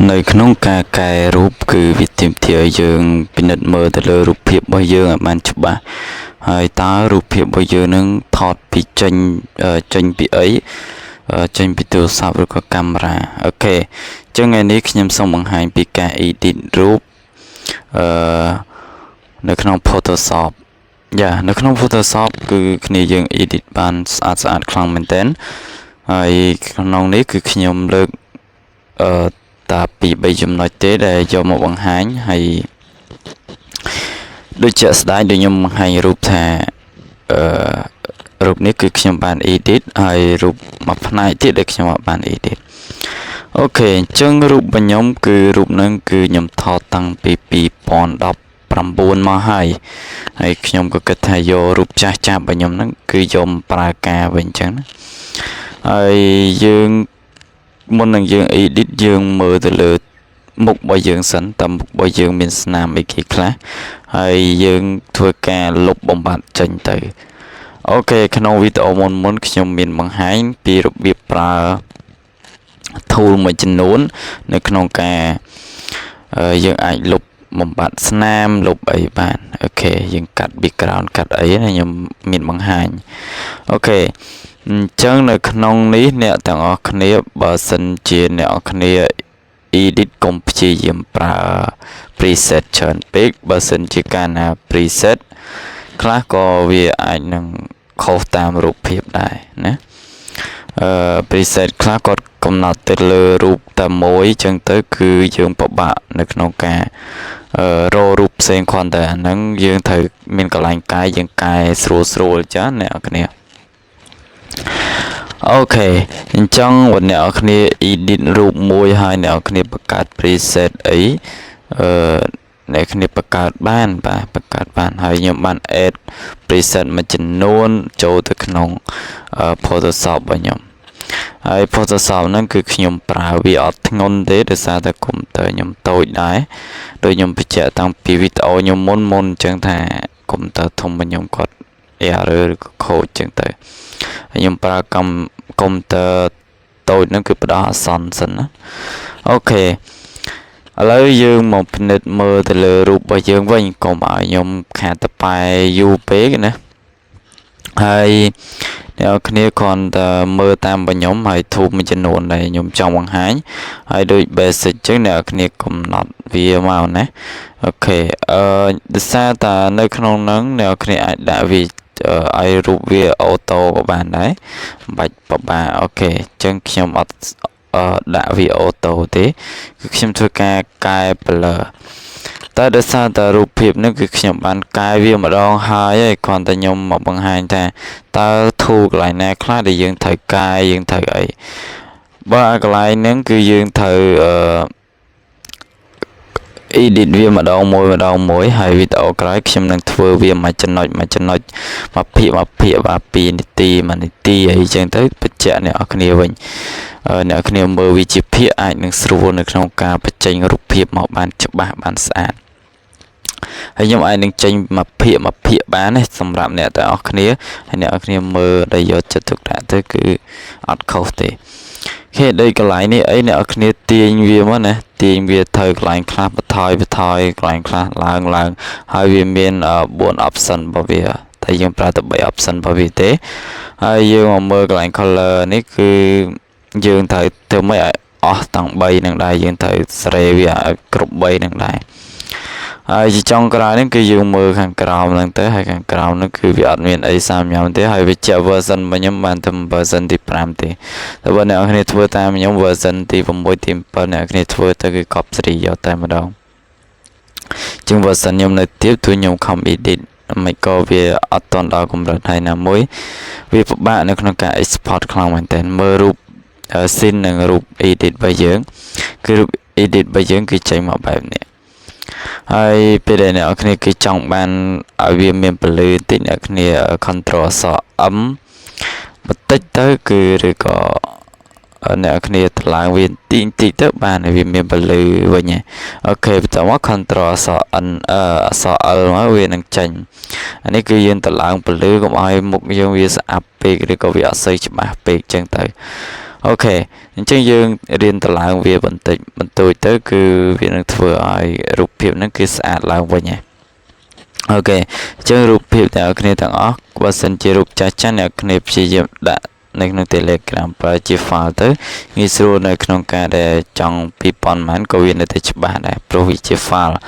នៅក្នុងការកែរូបគឺវាទាមទារឲ្យយើងពិនិត្យមើលទៅលើរូបភាពរបស់យើងឲ្យបានច្បាស់ហើយតើរូបភាពរបស់យើងនឹងថតពីចេញចេញពីអីចេញពីទូរស័ព្ទឬក៏កាមេរ៉ាOK អញ្ចឹងថ្ងៃនេះខ្ញុំសូមបង្ហាញពីការ edit រូបអឺនៅក្នុង Photoshop យ៉ានៅក្នុង Photoshop គឺគ្នាយើង edit បានស្អាតស្អាតខ្លាំងមែនទែនហើយក្នុងនេះគឺខ្ញុំលើកអឺតាពី3ចំណុចទេដែលយកមកបង្ហាញហើយដូចជាក់ស្ដែងដូចខ្ញុំបង្ហាញរូបថាអឺរូបនេះគឺខ្ញុំបាន edit ហើយរូបមួយផ្នែកទៀតដែលខ្ញុំអត់បាន edit OK អញ្ចឹងរូបរបស់ខ្ញុំគឺរូបហ្នឹងគឺខ្ញុំថតតាំងពី2019មកហើយហើយខ្ញុំក៏គិតថាយករូបចាស់ចាស់របស់ខ្ញុំហ្នឹងគឺយកមកប្រើការវិញអញ្ចឹងណាហើយយើងមុននឹងយើង edit យើងមើលទៅលើមុខរបស់យើងសិនតើមុខរបស់យើងមានស្នាមអីគេខ្លះហើយយើងធ្វើការលុបបំបត្តិចេញទៅOK ក្នុងវីដេអូមុនមុនខ្ញុំមានបង្ហាញពីរបៀបប្រើ tool មួយចំនួននៅក្នុងការយើងអាចលុបបំបត្តិស្នាមលុបអីបាន OK យើងកាត់ background កាត់អីណាខ្ញុំមានបង្ហាញ OK អញ្ចឹងនៅក្នុងនេះអ្នកទាំងអស់គ្នាបើសិនជាអ្នកអស់គ្នា edit កុំព្យាយាមប្រើ preset ច្រើនពេកបើសិនជាកាលណា preset ខ្លះក៏វាអាចនឹងខុសតាមរូបភាពដែរណាអឺ preset ខ្លះគាត់កំណត់ទៅលើរូបតែមួយអញ្ចឹងទៅគឺយើងពិបាកនៅក្នុងការអឺរករូបផ្សេងគ្រាន់តែអាហ្នឹងយើងត្រូវមានកន្លែងកែយើងកែស្រួលស្រួលចាអ្នកនរគ្នា OK អញ្ចឹងបើអ្នកនរគ្នា edit រូបមួយហើយអ្នកនរគ្នាបង្កើត preset អីអឺអ្នកគ្នាបង្កើតបានបាទបង្កើតបានហើយខ្ញុំបាន add preset មួយចំនួនចូលទៅក្នុង Photoshop របស់ខ្ញុំហើយ Photoshop ហ្នឹងគឺខ្ញុំប្រើវាអត់ធ្ងន់ទេដោយសារតែកុំព្យូទ័រខ្ញុំតូចដែរដូចខ្ញុំបញ្ជាក់តាំងពីវីដេអូខ្ញុំមុនមុនអញ្ចឹងថាកុំព្យូទ័រធំរបស់ខ្ញុំគាត់ error ឬក៏ខូចអញ្ចឹងទៅហើយខ្ញុំប្រើកំកុំព្យូទ័រតូចហ្នឹងគឺបដោះអាសន្នសិនណាOK ឥឡូវយើងមកពិនិត្យមើលទៅលើរូបរបស់យើងវិញកុំឲ្យខ្ញុំខាតតប៉ែយូរពេកណាហើយអ្នកនរគ្នាគ្រាន់តែមើលតាមរបស់ខ្ញុំហើយ tool មួយចំនួនដែលខ្ញុំចង់បង្ហាញហើយដូច basic ចឹងអ្នកនរគ្នាកំណត់វាមកណាOK អឺដោយសារតែនៅក្នុងហ្នឹងអ្នកនរគ្នាអាចដាក់វាឲ្យរូបវាauto ក៏បានដែរមិនបាច់ពិបាក OK អញ្ចឹងខ្ញុំអត់ដាក់វា auto ទេគឺខ្ញុំធ្វើការកែ blur តែដោយសារតែរូបភាពនេះគឺខ្ញុំបានកែវាម្ដងហើយហើយគ្រាន់តែខ្ញុំមកបង្ហាញថាតើ tool កន្លែងណាខ្លះដែលយើងត្រូវកែយើងត្រូវអីបើកន្លែងហ្នឹងគឺយើងត្រូវអឺ edit វាម្ដងមួយម្ដងមួយហើយវីដេអូក្រោយខ្ញុំនឹងធ្វើវាមួយចំណុចមួយចំណុចមួយភាគមួយភាគបាទ2នាទី1នាទីអីចឹងទៅបញ្ជាក់អ្នកនរគ្នាវិញអ្នកគ្នាមើលវាជាភាគអាចនឹងស្រួលនៅក្នុងការបញ្ចេញរូបភាពមកបានច្បាស់បានស្អាតហើយខ្ញុំអាចនឹងចេញមួយភាគមួយភាគបានណាសម្រាប់អ្នកទាំងអស់គ្នាហើយអ្នកនរគ្នាមើលដែលយកចិត្តទុកដាក់ទៅគឺអត់ខុសទេគេដូចកន្លែងនេះអីអ្នកនរគ្នាទាញវាមកណាទាញវាទៅកន្លែងខ្លះបន្ថយបន្ថយកន្លែងខ្លះឡើងឡើងហើយវាមាន4 option របស់វាតែយើងប្រើតែ3 option របស់វាទេហើយយើងមកមើលកន្លែង color នេះគឺយើងត្រូវធ្វើម៉េចឲ្យអស់ទាំង3នឹងដែរយើងត្រូវសេរីវាឲ្យគ្រប់3នឹងដែរហើយជាចុងក្រោយនេះគឺយើងមើលខាងក្រោមហ្នឹងទៅហើយខាងក្រោមហ្នឹងគឺវាអត់មានអីសាមញ៉ាំទេហើយវាជា version របស់ខ្ញុំបានតែ version ទី5ទេតែបើអ្នកនរគ្នាធ្វើតាមខ្ញុំ version ទី6ទី7អ្នកនរគ្នាធ្វើទៅគឺកប់សេរីយកតែម្ដងជាង version ខ្ញុំនៅទៀតទោះខ្ញុំខំ edit មិនក៏វាអត់តន់ដល់កម្រិតហើយណាមួយវាពិបាកនៅក្នុងការ export ខ្លាំងមែនទែនមើលរូប scene និងរូប edit របស់យើងគឺរូប edit របស់យើងគឺចេញមកបែបនេះហើយពេលដែលអ្នកនរគ្នាគឺចង់បានឲ្យវាមានពន្លឺបន្តិចអ្នកគ្នា control អក្សរ M បន្តិចទៅគឺឬក៏អ្នកគ្នាតម្លើងវាបន្តិចបន្តិចទៅបានវាមានពន្លឺវិញ OK បន្ទាប់មក control អក្សរ N អក្សរ L មកវានឹងចេញអានេះគឺយើងតម្លើងពន្លឺកុំឲ្យមុខយើងវាស្អាប់ពេកឬក៏វាអត់សូវច្បាស់ពេកចឹងទៅOK អញ្ចឹងយើងរៀនតម្លើងវាបន្តិចបន្តួចទៅគឺវានឹងធ្វើឲ្យរូបភាពហ្នឹងគឺស្អាតឡើងវិញហើយ OK អញ្ចឹងរូបភាពអ្នកគ្នាទាំងអស់បើសិនជារូបចាស់ចាស់អ្នកគ្នាព្យាយាមដាក់នៅក្នុង Telegram ប្រើជា file ទៅងាយស្រួលនៅក្នុងការដែលចង់ពីប៉ុន្មានក៏វានៅតែច្បាស់ដែរព្រោះវាជា file។